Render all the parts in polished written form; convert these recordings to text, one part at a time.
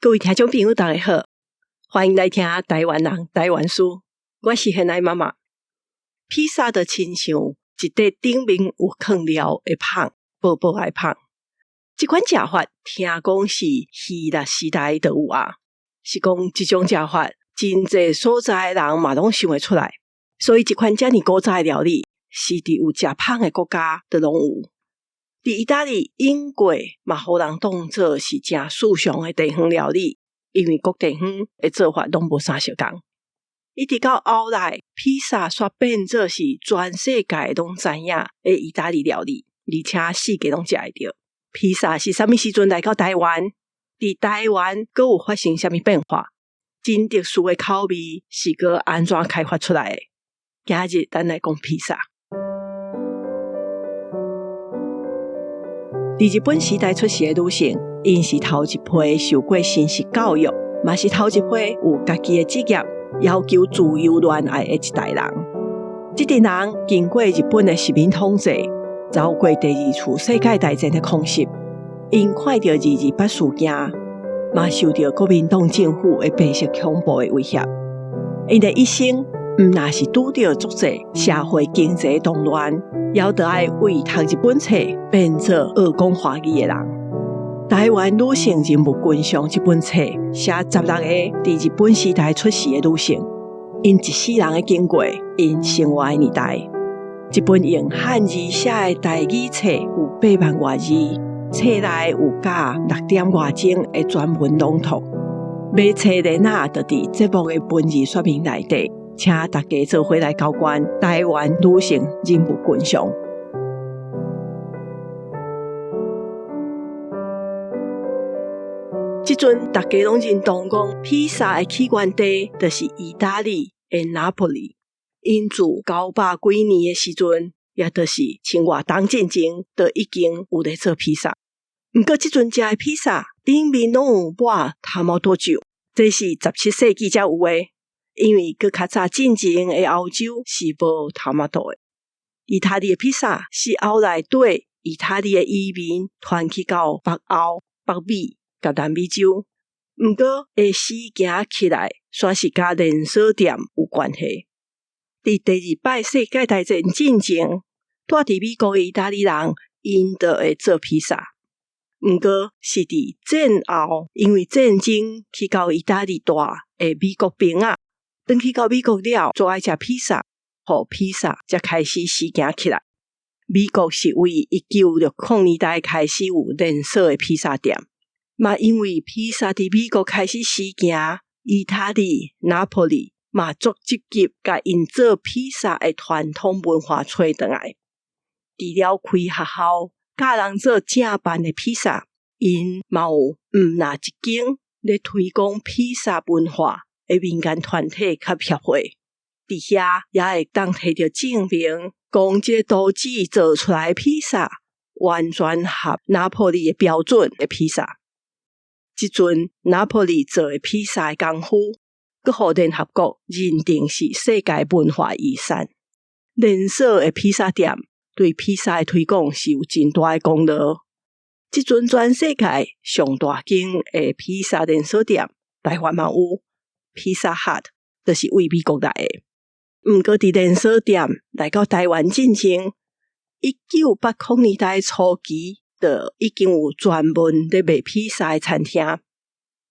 各位聽眾朋友，大家好，歡迎來聽台灣人台灣事。我是現愛媽媽。披薩就親像一塊頂面有囥料的麭，薄薄的麭。這款食法聽講是希臘時代就有啊，是講這種食法真濟所在的人嘛攏想會出來，所以這款遮爾古早的料理是佇有食麭的國家都攏有。佇意大利、英國嘛，予人當做是誠時尚的地方料理，因為各地方的做法攏無啥相仝。一直到後來，披薩煞變做是全世界攏知影的意大利料理，而且四界攏食會著。披薩是啥物時陣來到台灣？佇台灣閣有發生啥物變化？真特殊的口味是閣按怎開發出來的？今日咱來講披薩。佇日本時代出世的女性，𪜶是頭一批受過新式教育，嘛是頭一批有家己的職業、要求自由戀愛的一代人。這陣人經過日本的殖民統治，走過第二次世界大戰的空襲，𪜶看著二二八事件，嘛受著國民黨政府的白色恐怖的威脅。𪜶的一生，毋若是拄著足濟社會經濟動亂，猶著愛為讀日本冊變做學講華語的人。台灣女性人物群像這本冊寫16個佇日本時代出世的女性，𪜶一世人的經過，𪜶生活的年代。這本用漢字寫的台語冊有8萬外字，冊內有加6點外鐘的全文朗讀。買冊的仔就佇節目的文字說明內底，請大家做伙來交關台灣女性人物群像。這陣大家攏認同講，披薩的起源地就是意大利的拿坡里。𪜶自900幾年的時陣，也就是千外冬進前，就已經有咧做披薩。毋過這陣食的披薩頂面攏有抹頭毛多醬，這是17世紀才有的。因為閣較早進前的歐洲是無頭毛多的。意大利的披薩是後來綴意大利的移民傳去到北歐、北美佮南美洲。毋過會時行起來，煞是佮連鎖店有關係。佇第二擺世界大戰進前，住佇美國的意大利人，𪜶就會做披薩。毋過是佇戰後，因為戰爭去到意大利住的美國兵仔，轉去到美國了，做愛食披薩，予披薩才開始時行起來。美國是為1960年代開始有連鎖的披薩店，嘛因為披薩佇美國開始時行，意大利拿坡里嘛足積極，共𪜶做披薩的傳統文化揣轉來。除了開學校教人做正版的披薩，𪜶嘛有毋若一間咧推廣披薩文化的民間團體佮協會，佇遐也會當提著證明，講這個圖紙做出來的披薩完全合拿坡里的標準的披薩。這陣拿坡里做的披薩的功夫，閣予聯合國認定是世界文化遺產。連鎖的披薩店對披薩的推廣是有真大的功勞。這陣全世界上大間的披薩連鎖店，台灣嘛有披薩 Hut，就是為美國來的。毋過佇連鎖店來到台灣進前，1980年代初期就已經有專門咧賣披薩的餐廳。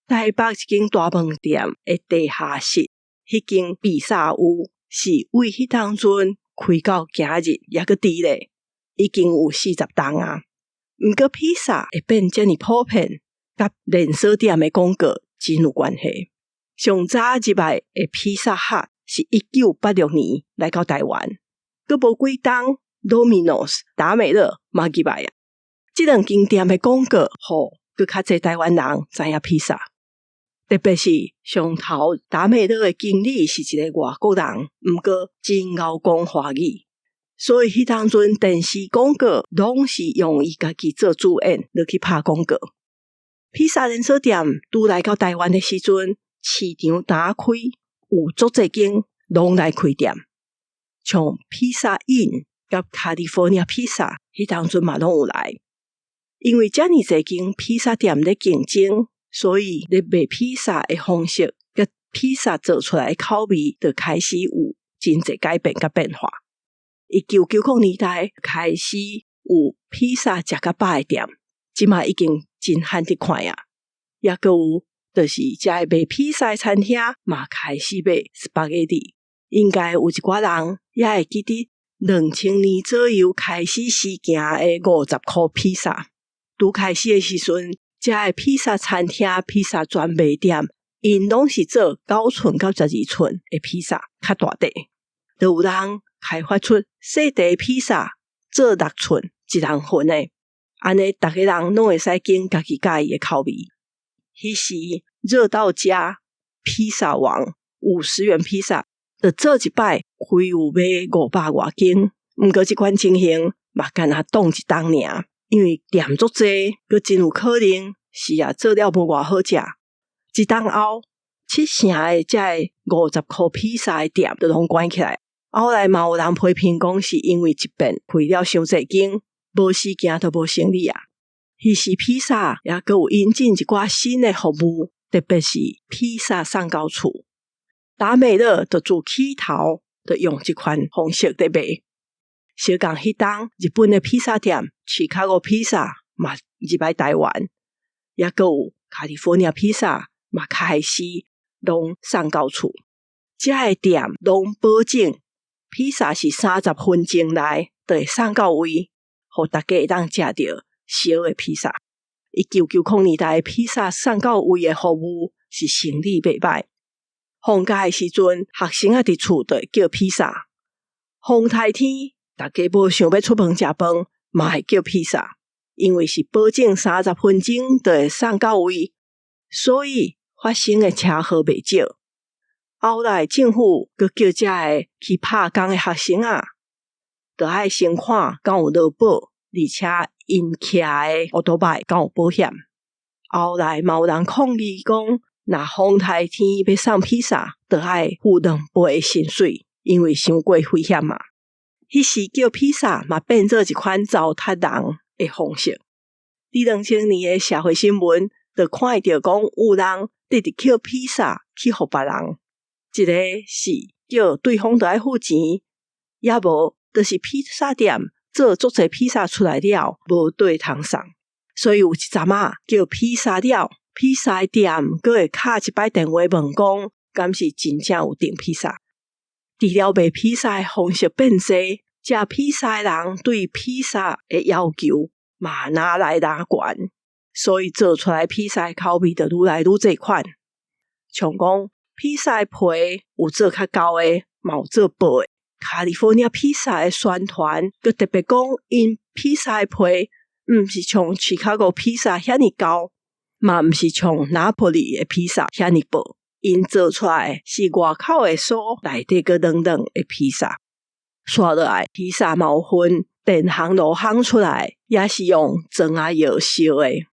台北一間大飯店的地下室，彼間披薩屋是為彼當陣開到今日猶閣佇咧，已經有40冬啊。毋過披薩會變遮爾普遍，佮連鎖店的廣告真有關係。上早入來的披薩客是1986年來到台灣，閣無幾冬，Domino's 達美樂嘛入來啊。這兩間店的廣告，予閣較濟台灣人知影披薩。特別是上頭達美樂的經理是一个外國人，毋過真𠢕講華語，所以彼當陣電視廣告攏是用伊家己做主演落去拍廣告。披薩連鎖店拄來到台灣的時陣，市場打開，有足濟間攏來開店，像披薩 Inn 佮卡利福尼亞披薩，彼當陣嘛攏有來。因為遮爾濟間披薩店咧競爭，所以咧賣披薩的方式，佮披薩做出來的口味，就開始有真濟改變佮變化。1990年代開始有披薩食較飽的店，這馬已經真罕得看啊。抑閣有，就是遮个賣披薩的餐廳嘛開始賣 spaghetti。應該有一寡人猶會記得2000年左右開始時行的50箍披薩。拄開始的時陣，遮个披薩餐廳、披薩專賣店，𪜶攏是做9寸到12寸的披薩，較大塊。就有人開發出細塊披薩做6寸一人份的，按呢逐个人攏會使揀家己佮意的口味。彼時熱到家披薩王50元披薩，就做一擺開有賣500外間。毋過這款情形嘛，干焦擋一冬爾，因為店足濟，閣真有可能是啊做了無偌好食。一冬後，七成的遮个50箍披薩的店就攏關起來。後來嘛有人批評講，是因為一遍開了傷濟間，無時行就無生意啊。彼時披薩也閣有引進一寡新的服務，特別是披薩送到厝。達美樂就自起頭就用這款方式佇賣。相仝彼冬，日本的披薩店芝加哥披薩嘛入來台灣，也閣有卡利福尼亞披薩嘛開始攏送到厝。遮个店攏保證披薩是30分鐘內就會送到位，予大家會當食著燒的披薩。1990年代披薩送到位的服務是生意袂䆀。放假的時陣，學生仔佇厝就會叫披薩。風颱天，大家無想欲出門食飯，嘛會叫披薩，因為是保證30分鐘就會送到位，所以發生的車禍袂少。後來政府閣叫遮个去拍工的學生仔，著愛先看敢有勞保，而且𪜶騎的歐多拜敢有保險。後來嘛有人抗議講，若風颱天欲送披薩，著愛付2倍的薪水，因為傷過危險嘛。彼時叫披薩嘛變做一款糟蹋人的方式。佇2000年的社會新聞，就看會著講有人直直抾披薩去予別人，一個是叫對方著愛付錢，抑無就是披薩店做足濟披薩出來了，無綴通送。所以有一陣仔叫披薩了，披薩店閣會敲一擺電話問講，敢是真正有訂披薩？除了賣披薩的方式變濟，食披薩的人對披薩的要求嘛愈來愈懸，所以做出來披薩的口味就愈來愈濟款。像講披薩皮有做較厚的，嘛有做薄的。卡利福尼亞披薩的宣傳，閣特別講，𪜶披薩的皮毋是像芝加哥披薩遐爾厚，嘛毋是像拿坡里的披薩遐爾薄。𪜶做出來是外口的酥，內底閣軟軟的披薩。紲落來，披薩嘛有分電烘爐烘出來，抑是用磚仔窯燒的。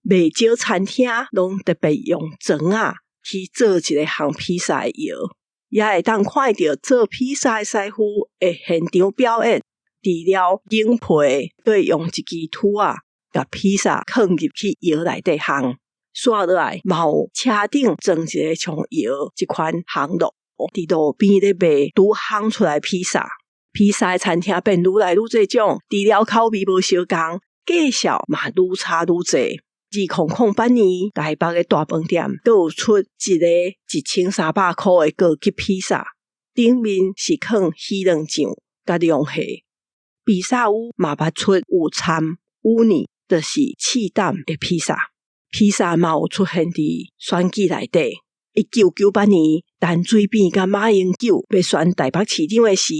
袂少餐廳攏特別用磚仔去做一个烘披薩的窯，也會當看著做披薩的師傅的現場表演。除了擰皮，閣會用一支杵仔，共披薩囥入去窯內底烘。紲落來，嘛有車頂裝一个像窯這款烘爐，佇路邊咧賣拄烘出來披薩。披薩的餐廳變愈來愈濟種，除了口味無相仝，價數嘛愈差愈濟。2008年，台北的大飯店閣有出一個1300箍的高級披薩，頂面是囥魚卵醬佮龍蝦。比薩屋嘛捌出有摻烏尼，就是刺膽的披薩。披薩嘛有出現佇選舉內底。1998年，陳水扁佮馬英九欲選台北市長的時，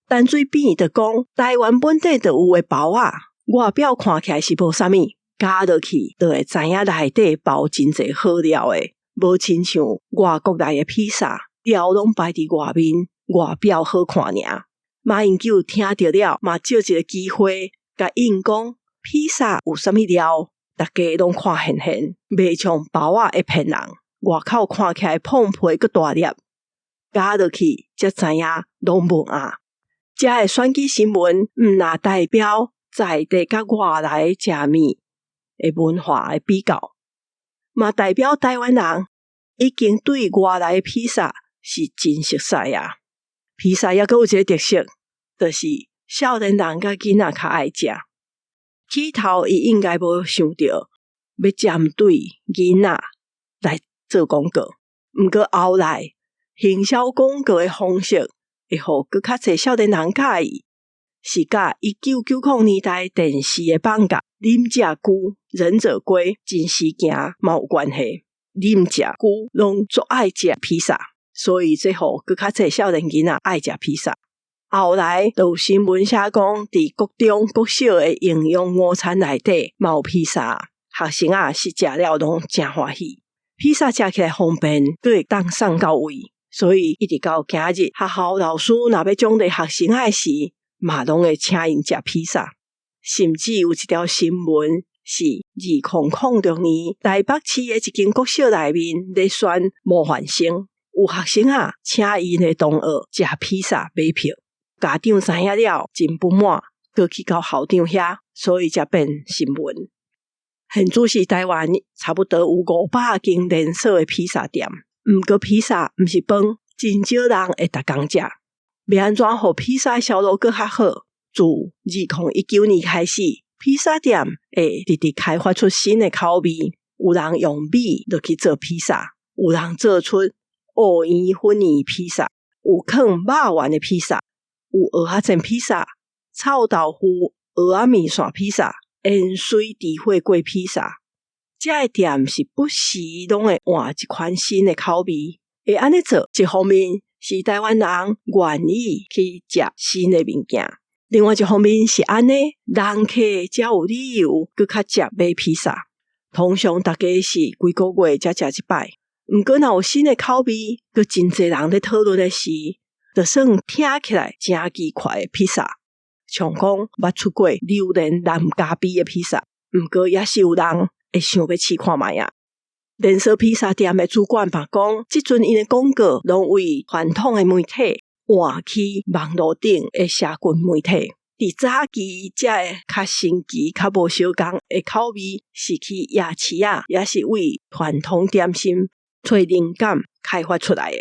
陳水扁就講台灣本地就有的包仔，外表看起來是無啥物，咬落去就會知影內底包真濟好料的，無親像外國來的披薩，料攏擺佇外面，外表好看爾。馬英九聽著了，嘛藉這个機會，共𪜶講披薩有啥物料，大家攏看現現，袂像包仔會騙人，外口看起來膨皮閣大粒，咬落去才知影攏無啊。遮个選舉新聞，毋若代表在地佮外來食物的文化的比較。嘛代表台灣人已經對外來的披薩是真熟似啊。披薩猶閣有一個特色，就是少年人佮囡仔較愛食。起頭伊應該無想著欲針對囡仔來做廣告，毋過後來行銷廣告的方式會予閣較濟少年人佮意，是佮1990年代電視的放假忍者龜、忍者龜真時行嘛有關係。忍者龜攏足愛食披薩，所以這予閣較濟少年囡仔愛食披薩。後來就有新聞寫講，佇國中、國小的營養午餐內底嘛有披薩，學生仔是食了攏誠歡喜。披薩食起來方便，閣會當送到位，所以一直到今日，學校老師若欲獎勵學生仔時，嘛攏會請𪜶食披薩。甚至有一條新聞是2006年台北市的一間國小內面咧選模範生，有學生仔請𪜶的同學食披薩買票，家長知影了真不滿，閣去到校長遐，所以才變新聞。現此時台灣差不多有500間連鎖的披薩店，毋過披薩毋是飯，真少人會逐工食。欲按怎予披薩銷路閣較好？自2019年開始，披薩店會直直開發出新的口味。有人用米落去做披薩，有人做出芋圓粉圓披薩，有囥肉圓的披薩，有蚵仔煎披薩、臭豆腐、蚵仔麵線披薩、鹽水豬火鍋披薩。這个店是不時攏會換一款新的口味。會按呢做，一方面是台灣人願意去食新的物件，另外一方面是按呢，人客才有理由閣較捷買披薩。通常大家是幾個月才食一擺，毋過若有新的口味，閣真濟人咧討論的時，就算聽起來誠奇怪的披薩，像講捌出過榴蓮南加味的披薩，毋過也是有人會想欲試看覓仔。連鎖披薩店的主管嘛講，這陣𪜶的廣告攏為傳統的媒體換去網路頂的社群媒體。佇早期，這个較新奇、較無相仝的口味，是去夜市仔，抑是為傳統點心揣靈感開發出來的。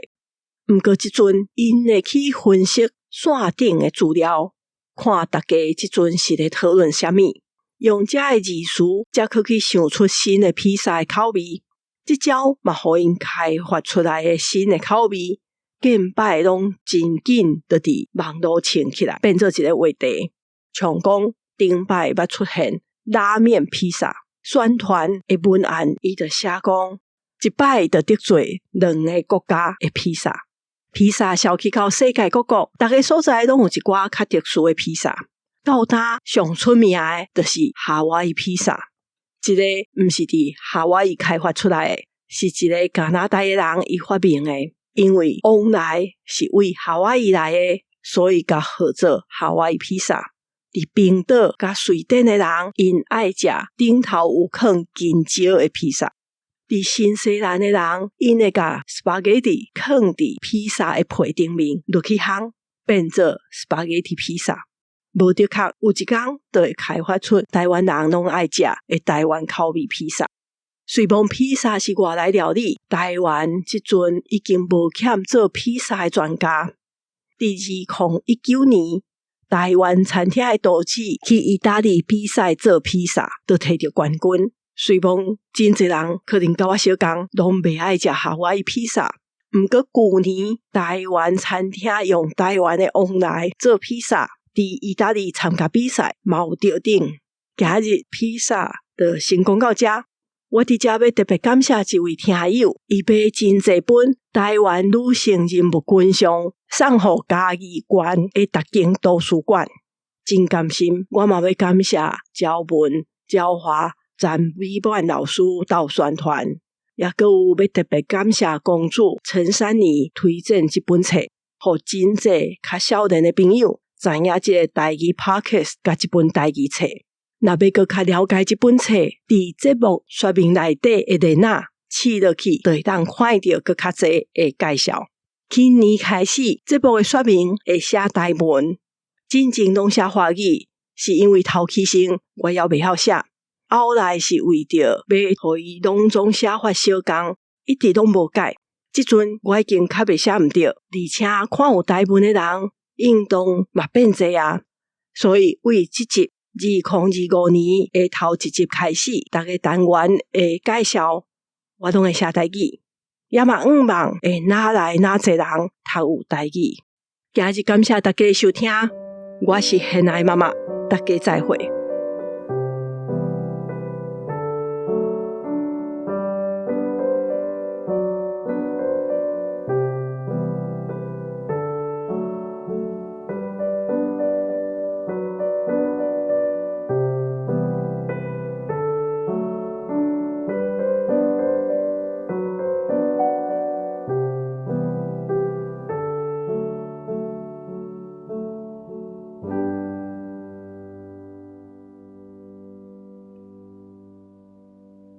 毋過這陣𪜶會去分析線頂的資料，看大家這陣是咧討論啥物，用這个字詞，才閣去想出新的披薩的口味。這招嘛，予𪜶開發出來的新的口味，近擺攏真緊就佇網路衝起來，變做一个話題。像講頂擺捌出現拉麵披薩，宣傳的文案，伊就寫講一擺就得罪兩个國家的披薩。披薩銷去到世界各國，逐个所在攏有一寡較特殊的披薩。到今上出名的，就是夏威夷披薩。這个毋是佇夏威夷開發出來的，是一个加拿大的人伊發明的。因為旺來是為夏威夷來的，所以共號做夏威夷披薩。佇冰島佮瑞典的人，𪜶愛食頂頭有囥金蕉的披薩。佇新西蘭的人，𪜶會共 spaghetti 囥佇披薩的皮頂面落去烘，變做 spaghetti 披薩。無的確，有一工就會開發出台灣人攏愛食的台灣口味披薩。雖罔披薩是外來料理，台灣這陣已經無欠做披薩的專家。佇2019年，台灣餐廳的廚師去意大利比賽做披薩，就提著冠軍。雖罔真濟人可能佮我相仝，攏袂愛食夏威夷披薩。毋過舊年台灣餐廳用台灣的旺來做披薩，佇意大利參加比賽，嘛有得獎。今日披薩就先講到遮。我佇遮欲特別感謝一位聽友，伊買真濟本台灣女性人物群像，送予嘉義縣的逐間圖書館，真甘心。我嘛欲感謝焦文、焦華、陳美滿老師鬥宣傳，也閣有欲特別感謝公主陳珊妮推薦這本冊，予真濟較少年的朋友知影這个台語 Podcast 佮這本台語冊。若欲閣較了解這本冊，佇節目說明內底的連仔試落去，就會當看著閣較濟的介紹。今年開始，節目的說明會寫台文，進前攏寫華語，是因為頭起先我猶袂曉寫。後來是為著欲予伊攏總寫法相仝，一直攏無改。這陣我已經較袂寫毋著，而且看有台文的人應當嘛變濟啊。所以為這集2025年的頭一集開始，逐个單元的介紹，我攏會寫台語，也嘛向望會愈來愈濟人讀有台語。今日感謝大家收聽，我是現愛媽媽，大家再會。